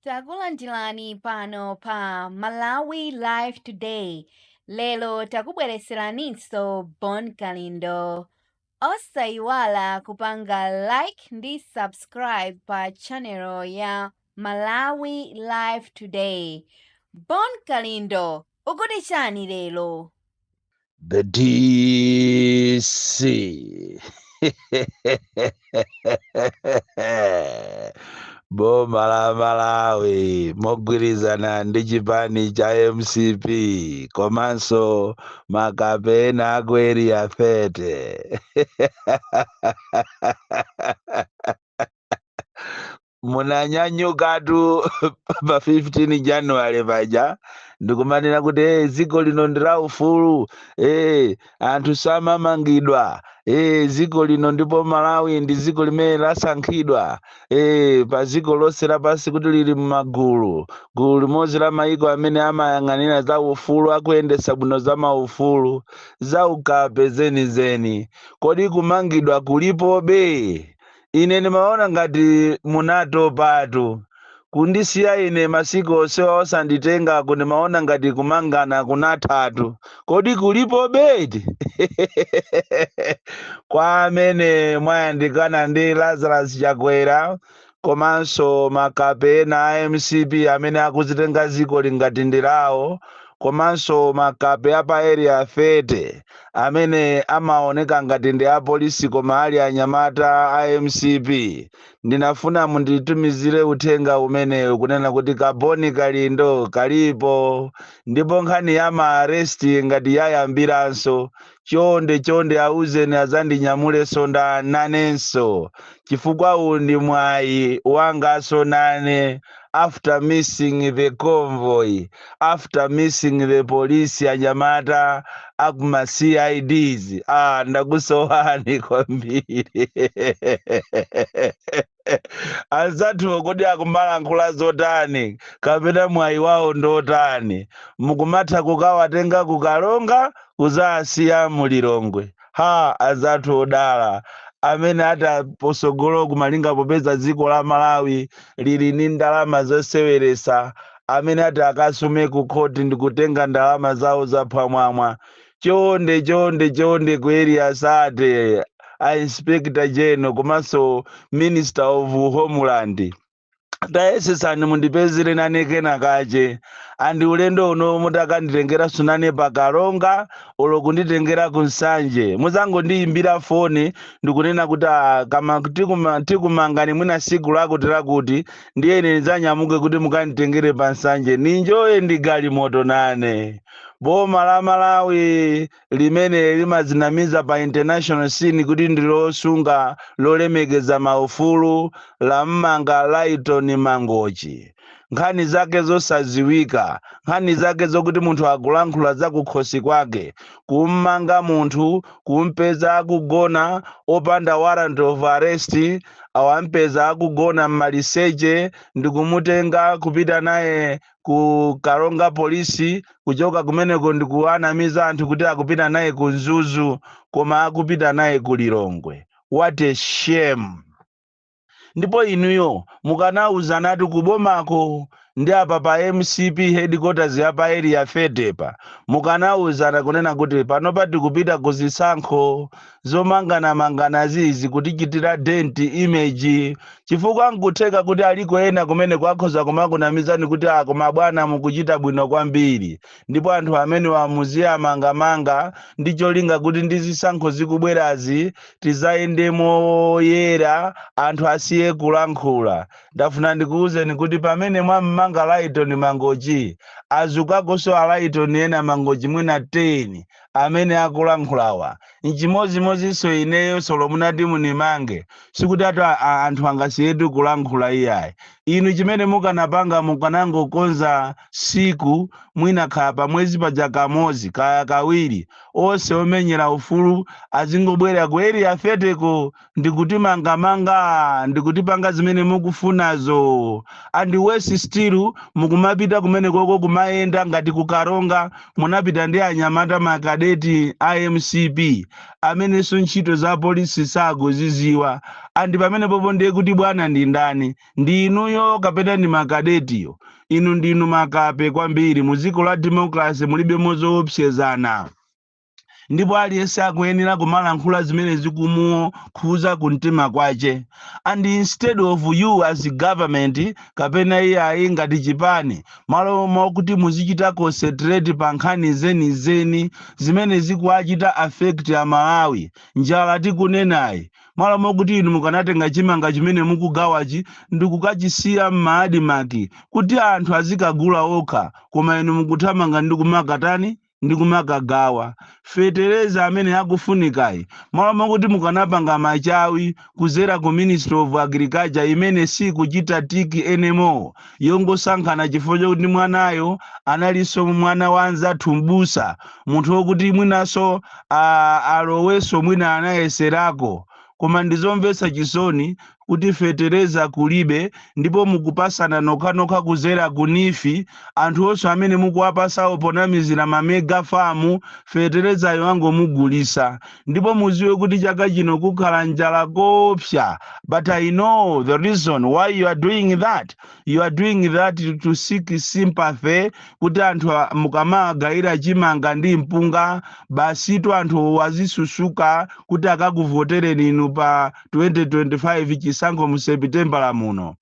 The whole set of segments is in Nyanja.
Takulandirani pano pa Malawi Live Today. Lero takubwereseraninso Bon Kalindo. Osayiwala kupanga like ndi subscribe pa channel ya Malawi Live Today. Bon Kalindo, ukuti chani lero? The DC. Boma la Malawi mogwirizana ndi chipani cha MCP komanso makape ena aku Area 30. Munanyanyukatu pa 15 January paja ndikumanena kuti hey, dziko lino ndi la ufulu, hey, anthu samamangidwa, hey, dziko lino ndipo Malawi ndi dziko limene lasankhidwa, hey, pa dziko lonse lapansi kuti lili m'magulu gulu limodzi la mayiko amene amayang'anira za ufulu, akuyendetsa bwino za maufulu, za ukape zenizeni. Kodi kumangidwa kulipobe? Ine ndimaona ngati munatopatu kundisiya ine masiku onsewa osanditengako, ndimaona ngati kumangana kunathatu. Kodi kulipobe eti? Kwa amene mwayandikana ndi Lazarus Chakwera komanso makape ena a MCP amene akuzitenga dzikoli ngati ndi lawo, komanso makape a pa Area 30 amene amaoneka ngati ndi apolisi koma ali anyamata a MCP, ndinafuna munditumizire uthenga umenewu kunena kuti ka Bon Kalindo kalipo, ndipo nkhani ya ma arrest ngati yayambiranso, chonde chonde auzeni azandinyamulenso nda nanenso, chifukwa uwu ndi mwayi wanganso nane after missing the convoy, after missing the police, anyamata akuma CIDs. Ah, ndakusowani kwambiri anzathuwo. Kodi akumalankhula zotani kapena mwayi wawo ndotani? Mukumatha kukawatenga kukalonga kuzasiya mulilongwe. Ha, anzathu odala amene ataposogolo kumalinga, popeza dziko la Malawi lili ndi ndalama zoseweresa, amene ati akasume ku khoti ndikutenga ndalama zawo zaphwamwamwa, chonde chonde chonde ku Area 30, a Inspector General komanso Minister of Homeland, tayesesani mundipezere nane kena kache andi ulendo uno mutakanditengeranso nane pakalonga olo kunditengera ku Nsanje, muzangondiyimbira foni ndikunena kuti, "Ah, kama tikumangani mwina siku lakuti lakuti," ndiye ine ndidzanyamuke kuti mukanditengere pa Nsanje, ninjoye ndi galimoto nane. Boma la Malawi limene limadzinamiza pa international scene kuti ndi losunga, lolemekeza maufulu, lammanga Lyton Mangochi, nkhani zake zosaziwika, nkhani zake zokuti munthu akulankhula za kukhosi kwake. Kummanga munthu, kumpeza akugona opanda warrant of arrest, awampeza akugona mmaliseche ndikumutenga kupita naye ku Karonga polisi, kuchoka kumeneko ndikuwanamiza anthu kuti akupita naye ku Mzuzu koma akupita naye ku Lilongwe. What a shame! Ndipo inuyo mukanauzanatu kubomako ndi apa pa MCP headquarters ya pa Area 30 pa, mukanauzana kunena kuti panopa tikupita ku zisankho, zomanganamangana zizi kutichitira dent image, chifukwa nkutheka kuti aliko ena kumene kwakhoza kumakunamizani kuti, "Ah, koma bwana mukuchita bwino kwambiri," ndipo anthu amene wamuziyamangamanga ndi cholinga kuti ndi zisankho zikubwerazi tizayende moyera, anthu asiye kulankhula. Ndafuna ndikuwuzeni kuti pamene mwammanga Lyton Mangochi, azukakonso a Lyton ena Mangochi mwina 10 amene akulankhulawa. Nchimodzimodzinso ineyo solo munati munimange, sikuti atu anthu angasiyetu kulankhula, iyayi. Inu chimene mukanapanga, mukanangokonza siku mwina kaya pamwezi paja kamodzi kaya kawiri, onse omenyera ufulu azingobwera ku Area 30 ko ndikutimangamanga, ndikutipanga zimene mukufunazo. And worse still, mukumapita kumene koko kumayenda ngati kukaronga munapita ndi anyamata makadeti. Makadeti a MCP amenenso ntchito za polisi sakuziziwa. And pamenepopo ndiye kuti bwana ndi ndani? Ndi inuyo kapena ndi makadetiyo? Inu ndinu makape kwambiri. Mu dziko la democracy mulibe mozoopsezana, ndipo aliyense akuyenera kumalankhula zimene zikumukhuza kumtima kwace. And instead of you as government kapena iyayi ngati chipani, malo mokuti muzichita concentrate pa nkhani zenizeni zimene zikuachita affect Amalawi, njala tikunenayi, malo mokuti inu mukanatenga chimanga chimene mukugawachi ndikukachisiya m'ma ADMARC kuti anthu azikagula okha, koma inu mukuthamanga ndi kumakatani, ndi kumakagawa fetereza amene akufunikayi. Malo mokuti mukanapanga machawi kuzera ku Ministry of Agriculture imene sikuchita tick anymore, yongosankhana chifukwa chokuti mwanayo analinso mwana wa anzathu mbusa, munthu wokuti mwinanso alowenso mwina anayeserako. Koma ndizomvetsa chisoni kuti fetereza kulibe, ndipo mukupasana nokhanokha kuzera ku NEEF. Anthu onse amene mukuwapasawo ponamizira ma mega farm, feterezayo angomugulisa. Ndipo muziwe kuti chaka chino kukhala njala kopsa. But I know the reason why you are doing that. You are doing that to seek sympathy, kuti anthu mukamagayira chimanga ndi mpunga, basitu anthu azisusuka kuti akakuvotereni inu pa 2025 chisankho mu Sepitembala muno.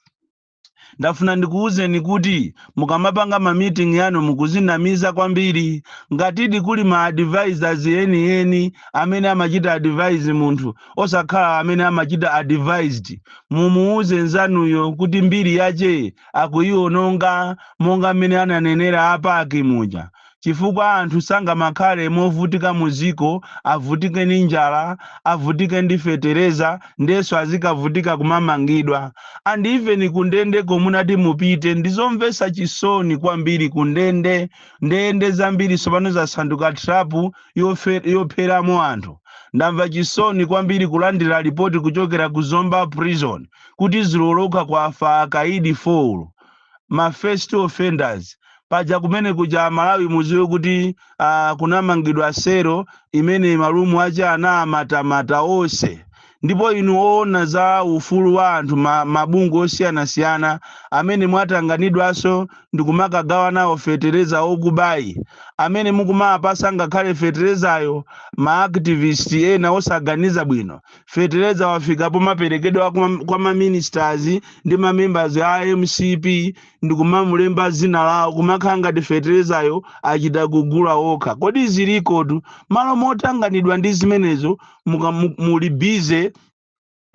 Ndafuna ndikuwuzeni kuti mukamapanga ma meeting yanu, mukuzinamiza kwambiri. Ngatidi kuli ma advisors enieni amene amachita advise munthu, osakhala amene amachita advised, mumuuze nzanuyo kuti mbiri yace akuiwononga, monga mmene ananenera apaki muja, chifukwa anthu sangamakhale movutika muziko, avutike ndi njala, avutike ndi fetereza, ndenso azikavutika kumamangidwa. And even kundende komunati mupite, ndizomvetsa chisoni kwambiri. Kundende, ndende zambiri tsopano zasanduka trap yopheramo anthu. Ndamva chisoni kwambiri kulandira ripoti kuchokera ku Zomba Prison kuti ziloloka kwafa akaidi 4, ma first offenders. Paja kumene kuja, Malawi muziwe kuti kunamangidwa sero imene ma room ache anamatamata onse. Ndipo inu oona za ufulu wa anthu, mabungwe osiyanasiyana amene mwatanganidwanso ndikumakagawa nawo fetereza okubayi, amene mukumapasa ngakhale feterezayo ma activist ena osaganiza bwino, fetereza wafika pomaperekedwa kwa ma ministers ndi ma members a MCP ndikumamulemba zina lawo, kumakhala ngati feterezayo achita kugula okha. Kodi zilikotu? Malo motanganidwa ndi zimenezo, muli busy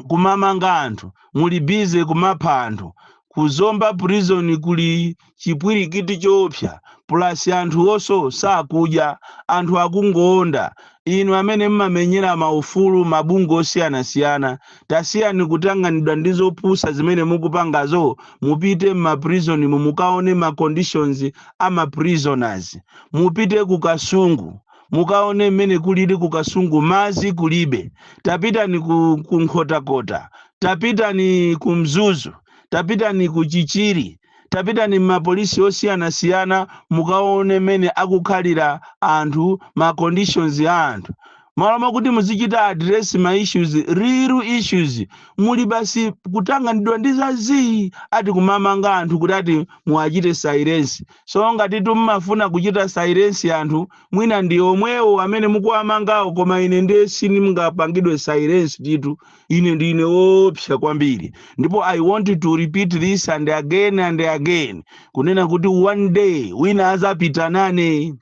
kumamanga anthu, muli busy kumapha anthu. Kuzomba Prison kuli chipwirikiti choopsa, plus anthu onso sakudya, anthu akungoonda. Inu amene mmamenyera maufulu, mabungwe osiyanasiyana, tasiyani kutanganidwa ndi zopusa zimene mukupangazo. Mupite m'ma prison mukaone ma conditions ama prisoners. Mupite ku Kasungu mukaone mmene kulili ku Kasungu, mazi kulibe. Tapitani ku Nkhotakota, tapitani ku Mzuzu, tapitani ku Chichiri, tapitani m'mapolisi osiyanasiyana mukaone mmene akukhalira anthu, ma conditions a anthu. Malo mokuti muzichita address ma issues, real issues, muli basi kutanganidwa ndi zazii, ati kumamanga anthu kuti ati muwachite silence. So ngati tummafuna kuchita silence anthu, mwina ndi omwewo amene mukuwamangawo, koma ine ndiye sindingapangidwe silence titu. Ine ndine woopsa kwambiri, ndipo I want to repeat this and again and again, kunena kuti one day wina azapita nane,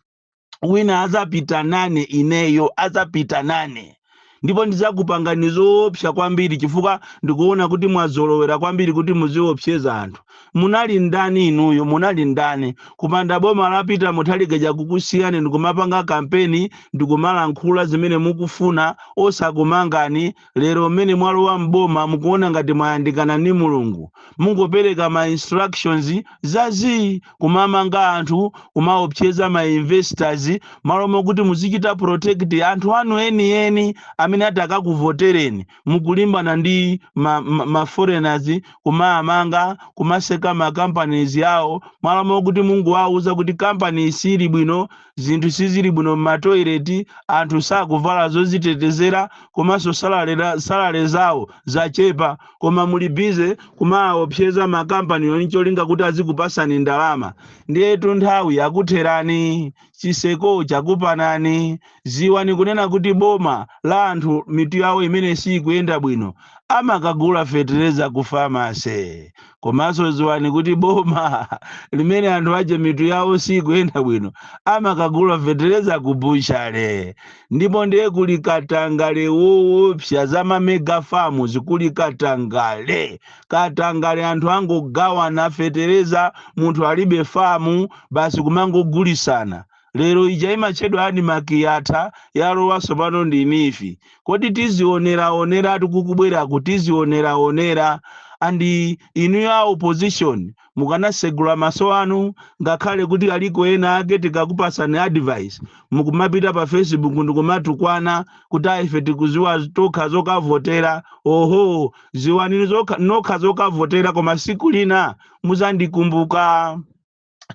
wina azapita nane, ineyo azapita nane, ndipo ndidzakupangani zoopsa kwambiri, chifukwa ndikuona kuti mwazolowera kwambiri kuti muziopseza anthu. Munali ndani inuyo? Munali ndani kupanda boma lapita Mutharika kukusiyani ndikumapanga kampeni ndikumalankhula zimene mukufuna osakumangani? Lero mmene mwalowa mboma, mukuona ngati mwayandikana ndi Mulungu, mungopereka ma instructions zazii, kumamanga anthu, kumaopseza ma investors, malo mokuti muzichita protect anthu anu enieni amene ati akakuvotereni. Mukulimbana ndi ma foreigners, kumaamanga, kumaseka Kumaseka ma companies yawo, malo mokuti munguwauza kuti kampani sili bwino, zinthu sizili bwino, m'matoileti anthu sakuvala zozitetezera, komanso salary zawo zachepa, koma muli busy kumaopseza makampani cholinga kuti azikupasani ndalama. Ndiyetu nthawi yakutherani, chiseko chakupanani. Ziwani kunena kuti boma la anthu mitu yawo imene sikuyenda bwino amakagula fetereza ku pharmacy. Komanso ziwani kuti boma limene anthu aje mitu yawo sikuyenda bwino amakagula fetereza ku butchery. Ndipo ndiye kuli katangale woopsa, za ma mega farms kuli katangale, katangale. Anthu angogawana fetereza, munthu alibe famu, basi kumangogulisana. Lero ija imatchedwa ADMARC yatha, yalowanso pano ndi NEEF. Kodi tizioneraonera tikukubweraku? Tizioneraonera. And inu ya opposition, mukanasegula maso anu, ngakhale kuti aliko ena ake tikakupasani advice mukumapita pa Facebook ndikumatukwana kuti ife tikuziwa tokha zokavotera. Oho, ziwani nokha zokavotera, koma siku lina muzandikumbuka,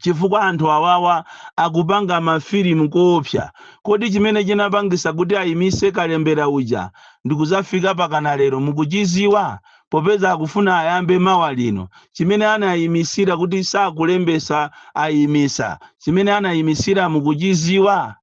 chifukwa anthu awawa akupanga mafilimu koopsa. Kodi chimene chinapangisa kuti ayimise kalembera uja ndikuzafika pakana lero mukuchiziwa? Popeza akufuna ayambe mawa lino, chimene anayimisira kuti sakulembesa, ayimisa, chimene anayimisira mukuchiziwa?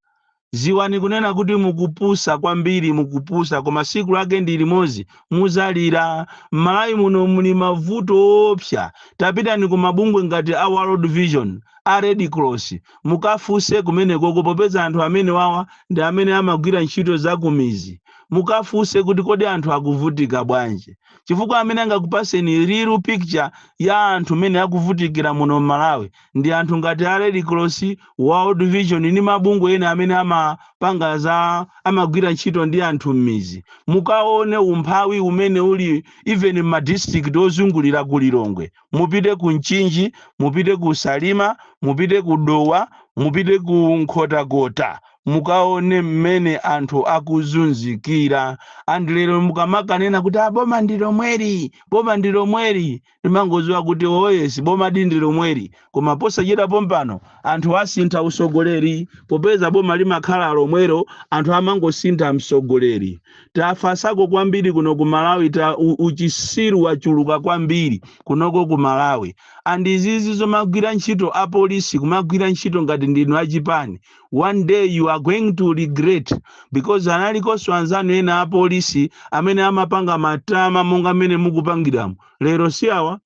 Ziwani kunena kuti mukupusa kwambiri, mukupusa, koma siku lake ndi limodzi muzalira. M'Malawi muno muli mavuto opsa. Tapitani ku mabungwe ngati a World Vision, a Red Cross, mukafunse kumenekoko, popeza anthu amene wawa ndi amene amagwira ntchito za kumizi. Mukafunse kuti kodi anthu akuvutika bwanji, chifukwa amene angakupaseni real picture ya anthu amene akuvutikira muno m'Malawi ndi anthu ngati a Red Cross, World Vision ndi mabungwe ena amene amapanga za, amagwira ntchito ndi anthu m'mizi. Mukaone umphawi umene uli even m'madistrict ozungulira ku Lilongwe. Mupite ku Mchinji, mupite ku Salima, mupite ku Dowa, mupite ku Nkhotakota, mukaone mmene anthu akuzunzikira. And lero mukamakanena kuti ah, boma ndi lomweri, boma ndi lomweri, ndimangoziwa kuti oh yes, boma di ndi lomweri, koma posachedwa pompano anthu asintha usogoleri, popeza boma limakhala lomwero, anthu amangosintha msogoleri. Tafasako kwambiri kuno ku Malawi, ta uchisiru wachuluka kwambiri kunoko ku Malawi. And izizi zomagwira ntchito apolisi, kumagwira ntchito ngati ndinu achipani, one day you are going to regret, because analikonso anzanu ena apolisi amene amapanga matama monga mmene mukupangiramo lero. Si awa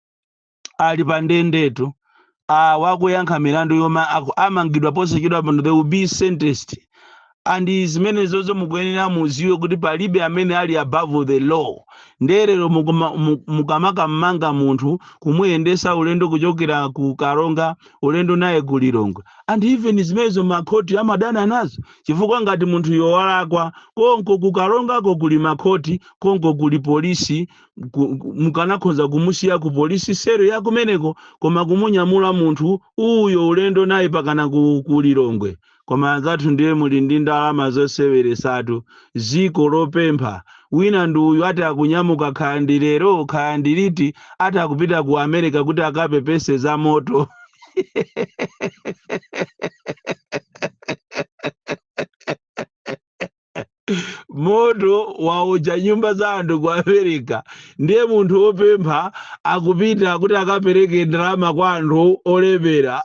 ali pa ndendetu, awa akuyankha milandu yoma amangidwa posachedwa pano. They will be sentenced. And zimene zozo mukuyenera muziwe kuti palibe amene ali above the law. Nderero mukamakamanga munthu, kumuyendesa ulendo kuchokera ku Karonga, ulendo naye ku Lilongwe, and even zimenezo makhoti amadana nazo, chifukwa ngati munthu yowalakwa, konko ku Karongako kuli makhoti, konko kuli polisi, mukanakhoza kumusiya ku polisi cell ya kumeneko, koma kumunyamula munthu uyo ulendo naye pakana ku Lilongwe. Koma anzathu ndiye muli ndi ndalama zoseweresatu, ziko lopempha. Wina ndi uyu ati akunyamuka, khaya ndi lero, khaya ndi liti, ati akupita ku America kuti akapepese za moto. Moto waocha nyumba za anthu ku America, ndiye munthu wopempha akupita kuti akapereke ndalama kwa anthu olemera.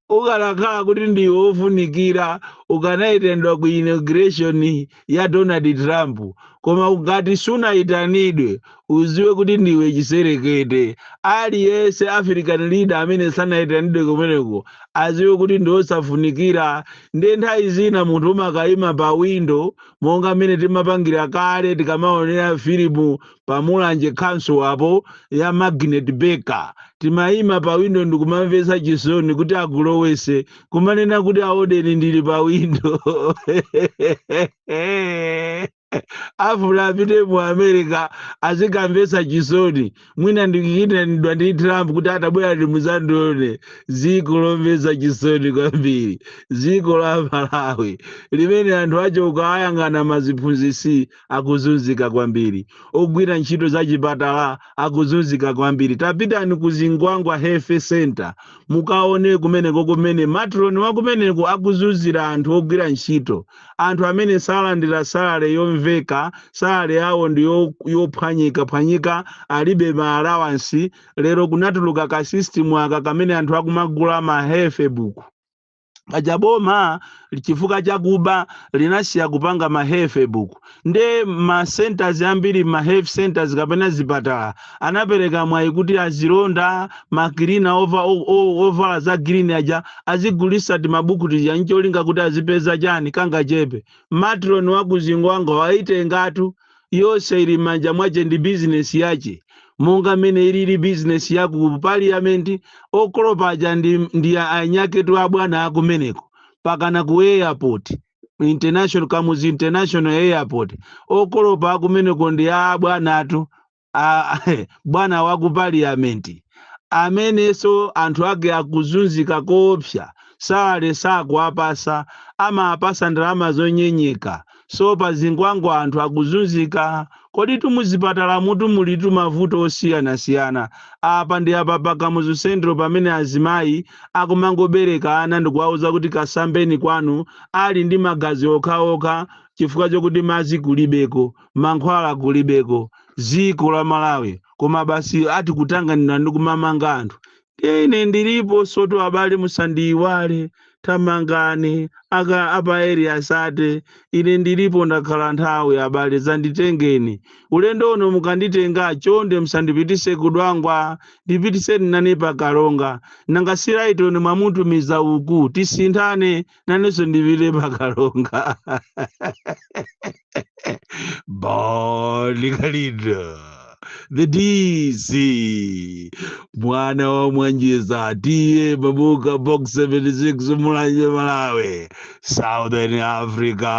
Ukanakhala kuti ndiwe wofunikira, ukanayitanidwa ku inauguration ya Donald Trump, koma ngati sunayitanidwe, uziwe kuti ndiwe chiserekete. Aliyense African leader amene sanayitanidwe kumeneko aziwe kuti ndi osafunikira. Ndiye nthawi zina munthu umakayima pa window, monga mmene timapangira kale tikamaonera filimu pa Mulanje Council apo ya Magnet Baker, timayima pa window ndikumamvetsa chisoni kuti akulowese, kumanena kuti aodeni, ndili pa window. Afuna apite mu America azikamvetsa chisoni, mwina ndikuyitanidwa ndi Trump kuti atabwera ndi muzandione. Dziko lomvetsa chisoni kwambiri, dziko la Malawi limene anthu achoka ayang'ana maziphunzitsi akuzunzika kwambiri, ogwira ntchito za chipatala akuzunzika kwambiri. Tapitani ku Zingwangwa Health Center, mukaone kumeneko kumene matron wa kumeneko akuzunzira anthu ogwira ntchito, anthu amene salandira salary yomveka. Salary yawo ndi yophwanyika phwanyika, alibe ma allowance. Lero kunatuluka ka system aka kamene anthu akumagula ma health book. Paja boma chifukwa chakuba linasiya kupanga ma health book, nde ma centers ambiri, ma health centers kapena zipatala, anapereka mwayi kuti azilonda, ma cleaner ovala za green aja azigulisa timabuku tija, ncholinga kuti azipeza chani, kangachepe. Matron wa kuZingwangwa waitengatu yonse, ili m'manja mwache, ndi bizinesi yache, monga mmene ilili bizinesi ya ku parliament. Okolopa aja ndi anyaketu abwana akumeneko, pakana ku airport international, Kamuzu International Airport, okolopa akumeneko ndi abwanatu, bwana wa ku parliament amenenso anthu ake akuzunzika koopsa. Salary sakuapasa, amapasa ndalama zonyenyeka. So pa Zingwangwa anthu akuzunzika. Kodi tumuzipatala mutu mulitu mavuto osiyanasiyana. Apa ndi apa pa Kamuzu Central pamene azimayi akumangobereka ana ndikuwauza kuti kasambeni kwanu, ali ndi magazi okhaokha, chifukwa chokuti madzi kulibeko, mankhwala kulibeko. Dziko la Malawi, koma basi ati kutanganira ndi kumamanga anthu. Ine ndilipo soto abale, musandiyiwale. Tamangani aka apa area sate, ine ndilipo, ndakhala nthawi abale, zanditengeni ulendo uno. Mukanditenga chonde musandipitise kudwangwa, ndipitiseni nane paKalonga. Nanga siraitoni mwamutumiza uku, tisinthane, nanenso ndipite paKalonga. Bon Kalindo, the DC, mwana wa Mwanjeza, T/A Mabuka, Box 76, Mulanje, Malawi, Southern Africa.